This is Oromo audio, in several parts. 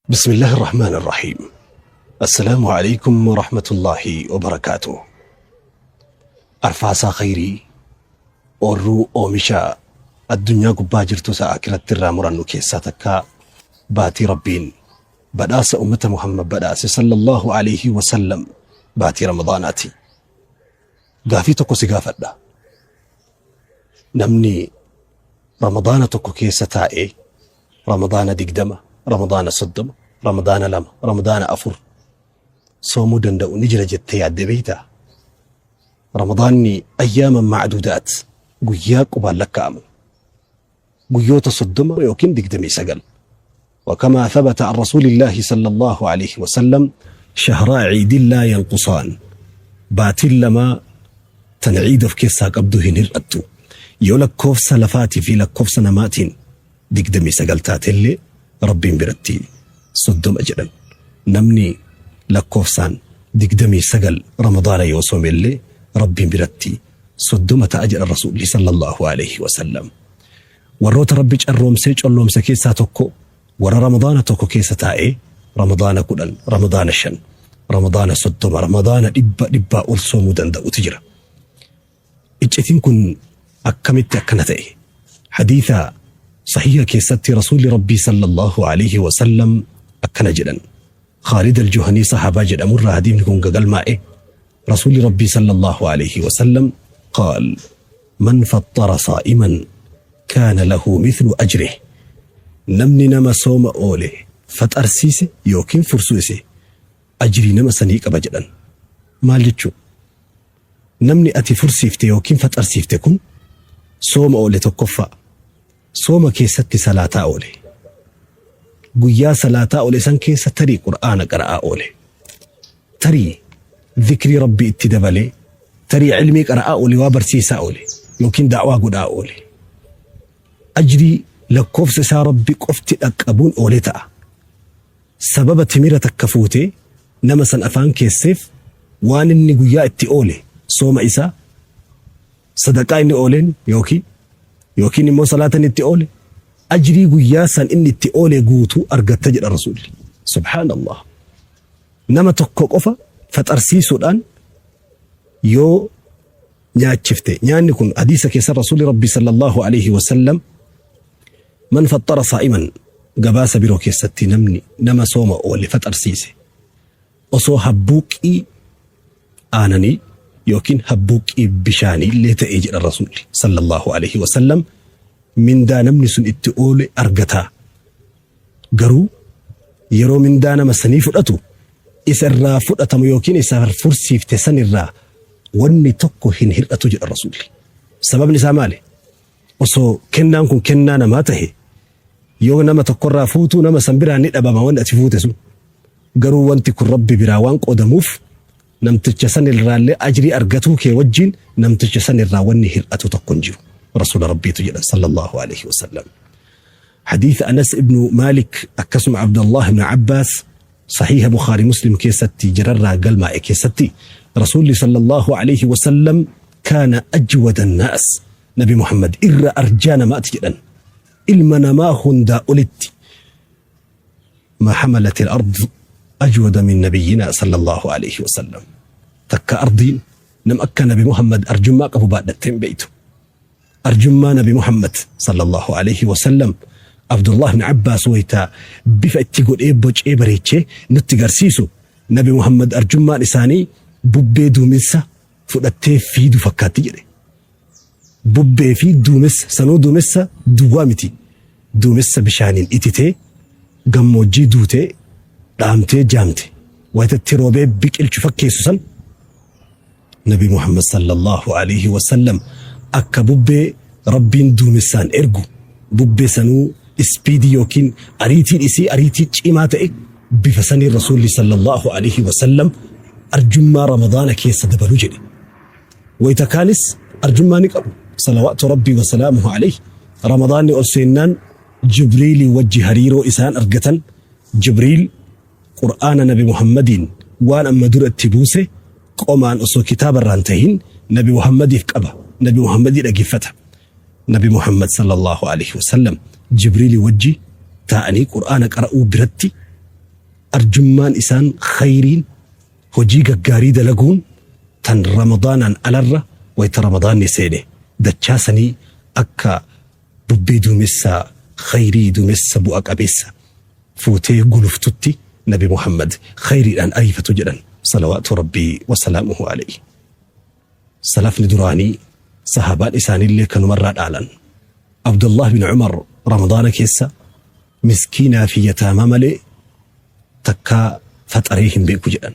بسم الله الرحمن الرحيم. السلام عليكم ورحمة الله وبركاته. Arfaasaa khayrii oorruu oomisha addunyaa gubbaa jirtu isa akiratti irraa murannu keessaa takka baatii Rabbiin badhaasa ummata Muhammad badhaase sallallahu alayhi wasallam baatii Ramadaanaati. Gaafii tokko si gaafadha. Namni Ramadaana tokko keessa taa'ee Ramadaana 20, Ramadaana 30, Ramadaana 2, Ramadaana 4 soomuu danda'u ni jira jettee yaaddee beektaa? Ramadaanni ayyaaman macduudaat, guyyaa qubaan lakkaa'amu. Guyyoota 30 yookiin 29. وكما ثبت عن رسول الله صلى الله عليه وسلم شهرا عيد لا ينقصان، baatiin lama tan ciida of keessaa qabdu hin hir'attu. Yoo lakkoofsa lafaatii fi lakkoofsa namaatiin 29 taatellee Rabbiin biratti 30 jedhan. Namni lakkoofsaan 29 Ramadaana yoo soomellee Rabbiin biratti 30 ta'a jedhan Rasuulli sallallahu alaihi wasallam. Warroota Rabbi carroomsee colloomse keessaa tokko warra Ramadaana tokko keessa taa'ee Ramadaana 10, Ramadaana 5, Ramadaana 30, Ramadaana 100, dhibbaa ol soomuu danda'utu jira. Iccitiin kun akkamitti akkana ta'e? Hadiisa sahiha keessatti Rasuulli Rabbii sallallahu alaihi wasallam akkana jedhan. Khaalid al-Juhanii sahaabaa jedhamurraa hadiifni kun gagalmaa'e. Rasuulli Rabbii sallallahu alaihi wasallam qaal: من فطر صائما كان له مثل أجره. Namni nama sooma oole faxarsiise yookiin fursuuse ajrii nama sanii qaba jedhan. Maal jechuu? Namni ati fursiifte yookiin faxarsiifte kun sooma oole tokkoffaa. Sooma keessatti salaataa oole. Guyyaa salaataa oole san keessa tarii Qur'aana qara'aa oole. Tarii dhikrii Rabbii itti dabalee, tarii ilmii qara'aa oole, waa barsiisaa oole yookiin da'waa godhaa oole. Ajrii lakkoofsa isaa Rabbi qofti dhaqqabuun oole ta'a. Sababa timira takka fuutee nama san afaan keesseef waan inni guyyaa itti oole, sooma isaa, sadaqaa inni ooleen yookiin immoo salaata inni itti oole, ajrii guyyaa san inni itti oole guutuu argatta jedha Rasuulli. Subhaanallah. Nama tokko qofa faxarsiisuudhaan yoo nyaachifte, nyaanni kun hadiisa keessa Rasuulli Rabbi sallallahu alaihi wasallam من فطر صائما, gabaasa biroo keessatti namni nama sooma oole faxarsiise osoo habbuuqii aananii yookiin habbuuqii bishaanii illee ta'ee jedha Rasuulli sallallahu alaihi wasallam, mindaa namni sun itti oole argataa. Garuu yeroo mindaa nama sanii fudhatu isa irraa fudhatamu yookiin isa fursiifte san irraa wanni tokko hin hir'atu jedha Rasuulli. Sababni isaa maali? Osoo kennaan kun kennaa namaa tahe yoo nama tokkorraa fuutuu nama san biraa ni dhabama wanni ati fuute sun. Garuu wanti kun Rabbi biraa waan qoodamuuf namticha san irraallee ajrii argatuu kee wajjin namticha san irraa wanni hir'atu tokko hin jiru. Rasuula Rabbiitu jedha sallallahu alaihi wasallam. حديث أنس ابن مالك أكسم عبد الله بن عباس صحيح بخاري مسلم كيستي جرر قلما كيستي رسول صلى الله عليه وسلم كان أجود الناس. نبي محمد إر أرجان ما أتجدن إلما ما هندا أولت، ما حملت الأرض أجود من نبينا صلى الله عليه وسلم. تك أرضين نم أكا نبي محمد أرجما قبو بعد بيته. أرجما نبي محمد صلى الله عليه وسلم Abdullah ibn Abbaas wayita bifa itti godhee bocee bareechee nutti garsiisu, Nabi Muhammad arjummaan isaanii bubbee duumessa fudhattee fiidu fakkaatti jedhe. Bubbee fi duumessa sanuu duumessa duwwaa miti. Duumessa bishaaniin ititee gammoojjii duutee dhaamtee jaamte wayitatti roobee biqilchu fakkeessu san, Nabi Muhammad sallallahu alaihi wasallam akka bubbee Rabbiin duumessaan ergu, bubbee sanuu speedii yookiin ariitiin isii ariitii cimaa ta'e, bifa saniin Rasuulli sallallahu alaihi wasallam arjummaa Ramadaana keessa dabalu jedhe. Wayita kaanis arjummaa ni qabu. Salawaatu Rabbii wa salaamuhu alayhi. Ramadaanni ol seennaan Jibriilii wajji hariiroo isaan argatan, Jibriil Qur'aana Nabi Muhammadiin waan amma dura itti buuse qomaan osoo kitaaba irraan tahin Nabi Muhammadiif qaba. Nabi Muhammadii dhageeffata. Nabi Muhammad sallallahu alaihi wasallam Jibriilii wajji taa'anii Qur'aana qara'uu biratti Arjummaan isaan khayriin hojii gaggaarii dalaguun tan Ramadaanaan alarra wayta Ramadaanni seene dachaa sanii akka bubbee duumessa khayrii duumessa bu'a qabeessa fuutee guluftutti Nabi Muhammad khayriidhaan ariifatu jedhan salawaatu Rabbii wasalaamuhu alayhi. Salafni duraanii sahaabaan isaaniillee kanumarraa dhaalan. Abdullah bin Umar Ramadaana keessa miskiinaa fi yataamaa malee takkaa faxaree hin beeku jedhan.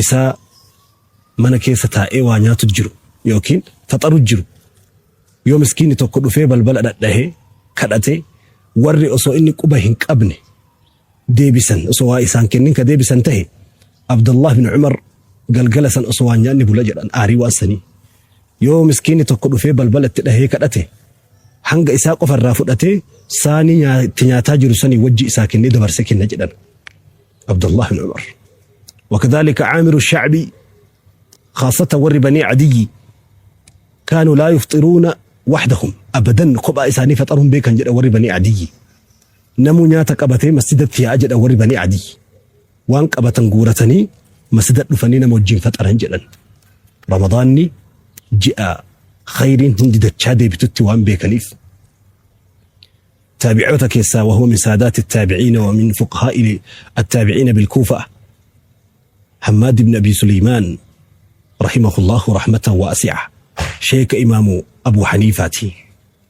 Isaa mana keessa taa'ee waa nyaatu jiru yookiin faxaru jiru. Yoo miskiinni tokko dhufee balbala dhadhahee kadhatee warri osoo inni quba hin qabne deebisan, osoo waa isaan kennin ka deebisan tahe, Abdullah bin Umar galgala san osoo waan nyaanni bula jedhan aarii waan sanii. Yoo miskiinni tokko dhufee balbala itti dhahee kadhate hanga isaa qofa irraa fudhatee saanii itti nyaataa jiru sanii wajji isaa kennee dabarsee kenna jedhan Abdullah bin Umar. وكذلك عامر الشعبي، خاصة ور بني عدي كانوا لا يفطرون وحدهم أبدا، kophaa isaanii faxaruun beekan jedha warri Banii Adiyyi. Namuu nyaata qabatee masjidatti yaa'a jedha warri Banii Adiyyi. Waan qabatan guuratanii masjida dhufanii nama wajjin faxaran jedhan. Ramadaanni ji'a khayriin hundi dachaa deebitutti waan beekaniif. Taabi'oota keessaa وهو من سادات التابعين ومن فقهاء التابعين بالكوفة حماد بن أبي سليمان رحمه الله رحمة واسعة، sheeka Imaamu Abu Haniifaati.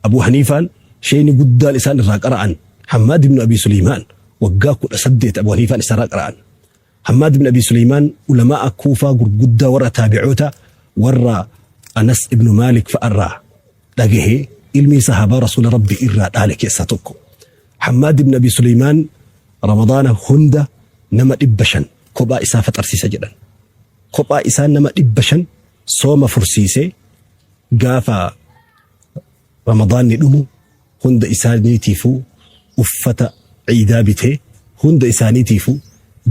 Abu Haniifaan sheeni guddaan isaan irraa qara'an Hammaad ibn Abi Suleymaan, waggaa 18 Abu Haniifaan isarraa qara'an. Hammaad ibn Abi Suleymaan ulamaa Kuufaa gurguddaa warra taabi'oota warra Anas ibn Maalik fa'arraa dhagahee ilmii sahaabaa Rasuula Rabbii irraa dhaale keessaa tokko. Hammaad ibn Abi Suleymaan Ramadaana hunda nama 500 kophaa isaa faxarsiisa jedhan. Kophaa isaa nama 500 sooma fursiisee gaafa Ramadaanni dhumu hunda isaaniitiifuu uffata ciidaa bitee hunda isaaniitiifuu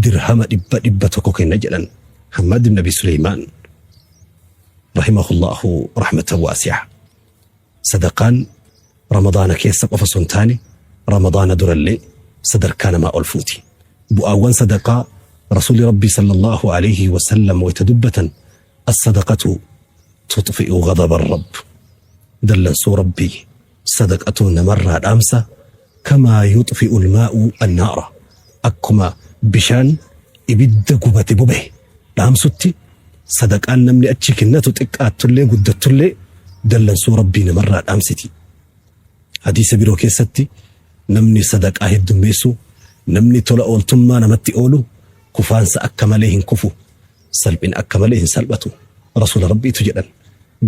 dirhama 100 kenna jedhan Hammaad ibn Abi Suleymaan rahimahullahu rahmatan waasi'a. Sadaqaan Ramadaana keessa qofa osoo hin taane Ramadaana durallee sadarkaa namaa ol fuuti. Bu'aawwan sadaqaa Rasuulli Rabbii sallallahu alayhi wa sallam wayta dubbatan, as-sadaqatu tutfi'u ghadaba ar-rabb, dallansuu Rabbii sadaqatu namarraa dhaamsa, kamaa yuxfi'u al-maa'u an-naara, akkuma bishaan ibidda gubate boba'e dhaamsutti sadaqaan namni achi kennatu xiqqaattullee guddattullee dallansuu Rabbii namarraa dhaamsiti. Hadiisa biroo keessatti namni sadaqaa heddummeessu, namni tola ooltummaa namatti oolu kufaansa akka malee hin kufu, salphina akka malee hin salphatu Rasuula Rabbiitu jedhan.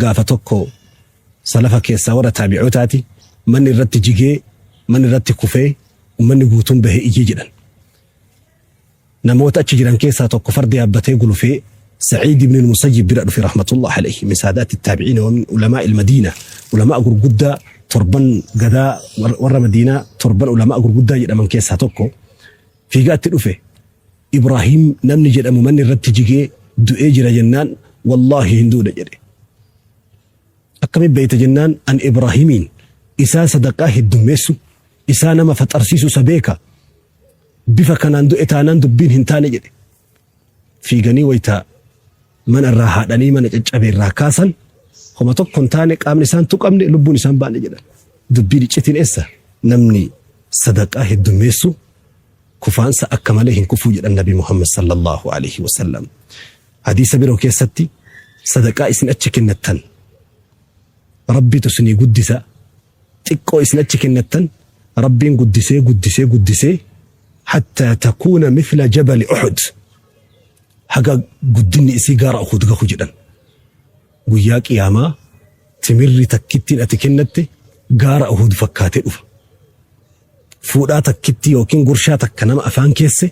Gaafa tokko salafa keessaa warra taabi'ootaati manni irratti jigee, manni irratti kufee, ummanni guutuun bahee iyyee jedhan. Namoota achi jiran keessaa tokko farda yaabbatee gulufee Sa'iid ibn al-Musayyib bira dhufe rahmatullah alayhi, min saadaati taabi'iina wa min ulamaa il-Madiina, ulamaa gurguddaa torban gadaa warra Madiinaa, torban ulamaa gurguddaa jedhaman keessaa tokko fiigaatti dhufe. Ibraahim namni jedhamu manni irratti jigee du'ee jira jennaan, wallaahi hin duune jedhe. Akkamiin beeyta jennaan, an Ibraahimiin isaa sadaqaa heddummeessu, isaa nama faxarsiisu isa beeka, bifa kanaan du'e taanaan dubbiin hin taane jedhe. Fiiganii wayta mana irraa haadhanii mana caccabe irraa kaasan homa tokko hin taane, qaamni isaan tuqamne, lubbuun isaan baane jedhan. Dubbiin iccitiin eessa? Namni sadaqaa heddummeessu kufaansa akka malee hin kufuu jedhan Nabi Muhammad sallallahu alaihi wasallam. Hadiisa biroo keessatti sadaqaa isin achi kennattan Rabbitu isinii guddisa, xiqqoo isin achi kennattan Rabbiin guddisee guddisee guddisee hattaa takuuna mithla jabali Uhud, haga guddinni isii gaara Uhud gahu jedhan. Guyyaa qiyaamaa timirri takkittiin ati kennatte gaara Uhud fakkaatee dhufa. Fuudhaa takkitti yookiin gurshaa takka nama afaan keesse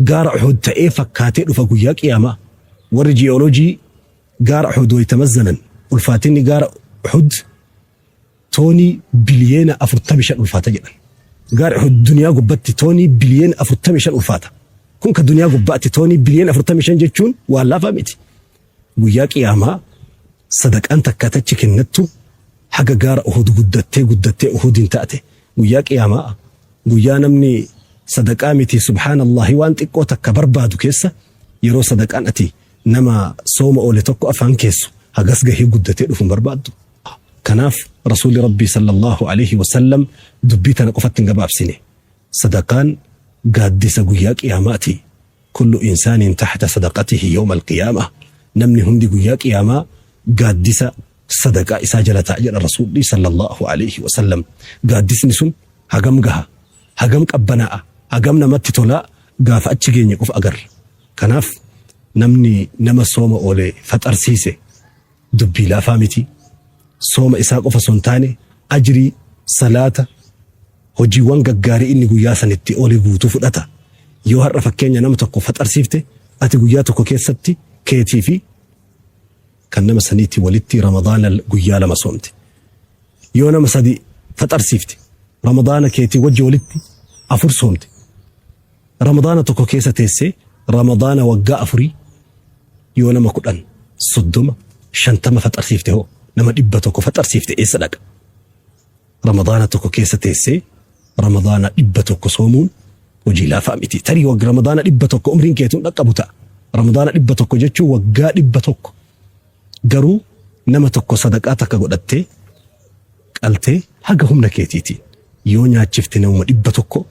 gaara Uhud ta'ee fakkaatee dhufa guyyaa qiyaamaa. Warri ji'oolojii gaara Uhud wayita mazzanan ulfaatinni gaara Uhud toonii biliyeena 45 ulfaata jedhan. Gaara Uhud duniyaa gubbatti toonii biliyeena 45 ulfaata. Kun ka duniyaa gubbaatti toonii biliyeena 45 jechuun waan laafaa miti. Guyyaa qiyaamaa sadaqaan takka tachi kennattu haga gaara Uhud guddattee guddattee Uhud hin taate. Guyyaa qiyaamaa guyyaa namni Sadaqaa miti, subhaanallahi, waan xiqqoo takka barbaadu keessa yeroo sadaqaan ati nama sooma oole tokko afaan keessu hagas gahee guddatee dhufu hin barbaaddu. Kanaaf Rasuulli Rabbii sallallahu alaihi wasallam dubbii tana qofatti hin gabaabsine. Sadaqaan gaaddisa guyyaa qiyaamaati. Kullu insaanin tahta sadaqatihi yawma alqiyaamah. Namni hundi guyyaa qiyaamaa gaaddisa sadaqaa isaa jala ta'a jedha Rasuulli sallallahu alaihi wasallam. Gaaddisni sun hagam gaha, hagam qabbanaa'a, hagam namatti tolaa, gaafa achi geenye qofa agarra. Kanaaf namni nama sooma oole faxarsiise dubbii laafaa miti. Sooma isaa qofa osoo hin taane ajrii salaata, hojiiwwan gaggaarii inni guyyaa sanitti oole guutuu fudhata. Yoo har'a fakkeenya nama tokko faxarsiifte, ati guyyaa tokko keessatti keetii fi kan nama saniitti walitti Ramadaana guyyaa 2 soomte. Yoo nama sadi faxarsiifte, Ramadaana keetii wajji walitti 4 soomte. Ramadaana tokko keessa teessee Ramadaana waggaa 4. Yoo nama 10, 30, 50 faxarsiifte hoo, nama 100 faxarsiifte eessa dhaqa? Ramadaana tokko keessa teessee Ramadaana 100 soomuun hojii laafaa miti. Tarii Ramadaana 100 umriin keetuun dhaqqabu ta'a. Ramadaana 100 jechuun waggaa 100. Garuu nama tokko sadaqaa takka godhattee qaltee haga humna keetiitiin yoo nyaachifte namuma 100,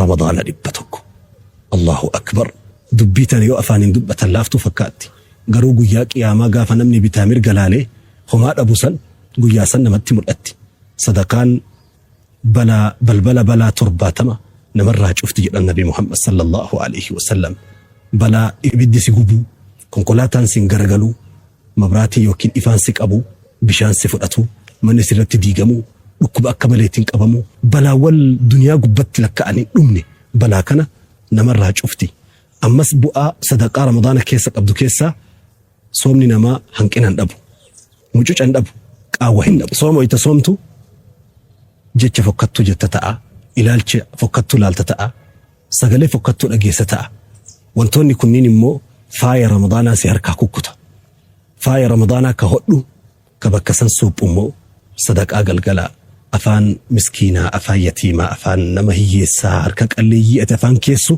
Ramadaana 100. Allahu akbar! Dubbii tana yoo afaaniin dubbatan laaftuu fakkaatti. Garuu guyyaa qiyaamaa gaafa namni bitaa mirga laalee homaa dhabu san, guyyaa san namatti mul'atti. Sadaqaan balaa balbala balaa 70 namarraa cufti jedhan Nabi Muhammad sallallahu alaihi wasallam. Balaa ibiddi si gubuu, konkolaataan sin garagaluu, mabraatii yookiin ifaan si qabu, bishaan si fudhatu, manni sirratti diigamuu, dhukkuba akka maleetiin qabamuu, balaawwan duniyaa gubbatti lakka'anii dhumne, balaa kana namarraa cufti. Ammas bu'aa sadaqaa Ramadaana keessa qabdu keessaa soomni namaa hanqina hin dhabu, mucuca hin dhabu, qaawwa hin dhabu. Sooma wayita soomtu jecha fokkattuu jetta ta'a, ilaalcha fokkattuu laalta ta'a, sagalee fokkattuu dhageessa ta'a. Wantoonni kunniin immoo faaya Ramadaanaa si harkaa kukkuta. Faaya Ramadaanaa ka hodhu, ka bakka san suuphu immoo sadaqaa galgalaa afaan miskiinaa, afaan yatiimaa, afaan nama hiyyeessaa, harka qalleeyyii ati afaan keessu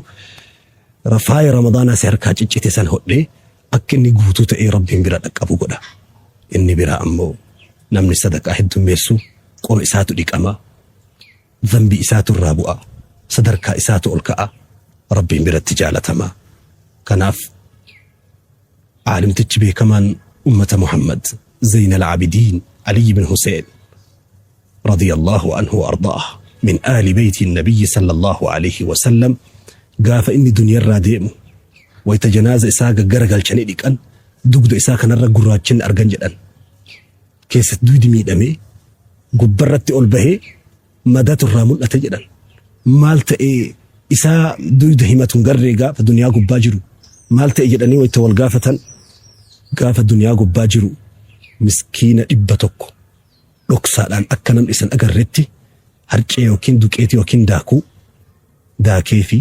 faaya Ramadaanaa si harkaa ciccite san hodhee akka inni guutuu ta'ee Rabbiin bira dhaqqabu godha. Inni biraa ammoo namni sadaqaa heddummeessu qoma isaatu dhiqama, zambii isaatu irraa bu'a, sadarkaa isaatu ol ka'a, Rabbiin biratti jaalatama. Kanaaf aalimtichi beekamaan ummata Muhammad Zayn al-Abidiin Ali ibn Hussein radiyallahu anhu wa ardaah min aali beeyti nabiyyi sallallahu alaihi wasallam, gaafa inni duniyarraa deemu wayta janaaza isaa gaggaragalchanii dhiqan dugda isaa kanarra gurraachinni argan jedhan. Keessatti dugdi miidhamee gubbarratti ol bahee madatu irraa mul'ate jedhan. Maal ta'ee isaa dugda himatu hin garree gaafa duniyaa gubbaa jiru? Maal ta'e jedhanii wayta wal gaafatan, gaafa duniyaa gubbaa jiru miskiina 100 dhoksaadhaan akka namni isan agarretti harcee yookiin duqeetii yookiin daakuu daakee fi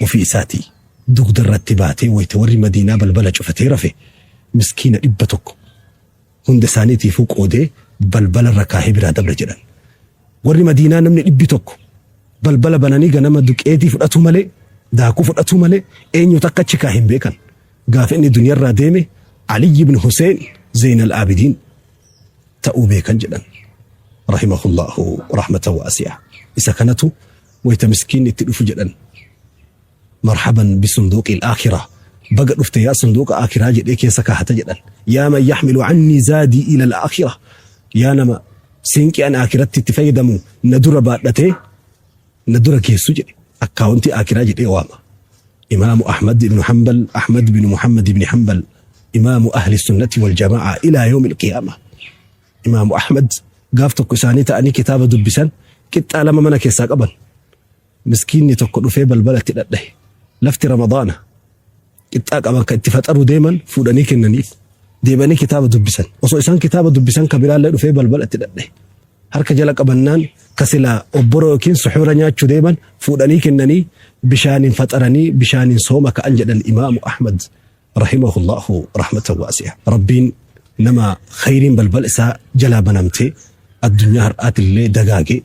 ofii isaatii dugda irratti baatee, wayita warri Madiinaa balbala cufatee rafe miskiina 100 hunda isaaniitiifuu qoodee balbala irra kaahee biraa dabre jedhan. Warri Madiinaa namni 100 balbala bananii ganama duqeetii fudhatuu malee, daakuu fudhatuu malee eenyutu akka achi kaa'e hin beekan. Gaafa inni duniyarraa deeme Ali ibn Hussein Zayn al-Abidiin ta'uu beekan jedhan. Rahimahullahu rahmatan waasi'a. Isa kanatu wayita miskiinni itti dhufu jedhan, "Marhaban bisunduuqi al-aakhirah, baga dhufte yaa sunduuqa aakiraa" jedhee keessa kaahata jedhan. "Yaa man yaxmilu cannii zaadii ila al-aakhirah, yaa nama siinqii an aakiratti itti fayyadamu na dura baadhatee na dura geessu" jedhe, akkaawuntii aakiraa jedhee waama. Imaamu Ahmad ibn Hanbal, Ahmad bin Muhammad ibn Hanbal, imaamu ahli sunnati wal jamaa'a ilaa yawmi al-qiyaama. Imaamu Ahmad gaaf tokko isaanii ta'anii kitaaba dubbisan, qixxaa lama mana keessaa qaban. Miskiinni tokko dhufee balbala itti dhadhahe. Lafti Ramadaana. Qixxaa qaban kan itti faxaruu deeman fuudhanii kennaniif. Deebanii kitaaba dubbisan. Osoo isaan kitaaba dubbisan ka biraallee dhufee balbala itti dhadhahe. Harka jala qabannaan ka silaa obboroo yookiin suxuura nyaachuu deeman fuudhanii kennanii bishaaniin faxaranii bishaaniin sooma ka'an jedhan Imaamu Ahmad rahimahullahu rahmatan waasi'a. Rabbiin nama khayriin balbala isaa jalaa banamtee addunyaa har'aatillee dagaage.